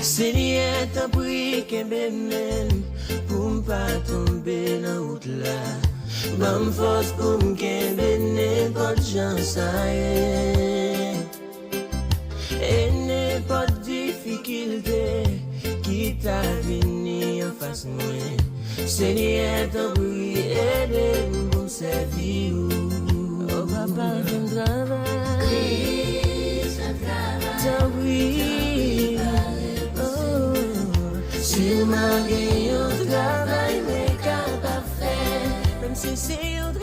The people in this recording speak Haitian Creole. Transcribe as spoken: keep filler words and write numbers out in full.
Senyè, tanpri, kenbe men m pou m pa tonbe nan wout la. Ban m fòs pou m kenbe nenpòt jan sa ye. E nenpòt difikilte ki ta vini anfas mwen, Senyè, tanpri, ede m pou m sèvi ou. O Papa, fè m travay. Tanpri. Oh. Sèlman gen yon travay mwen kapab fè. Menm si se yon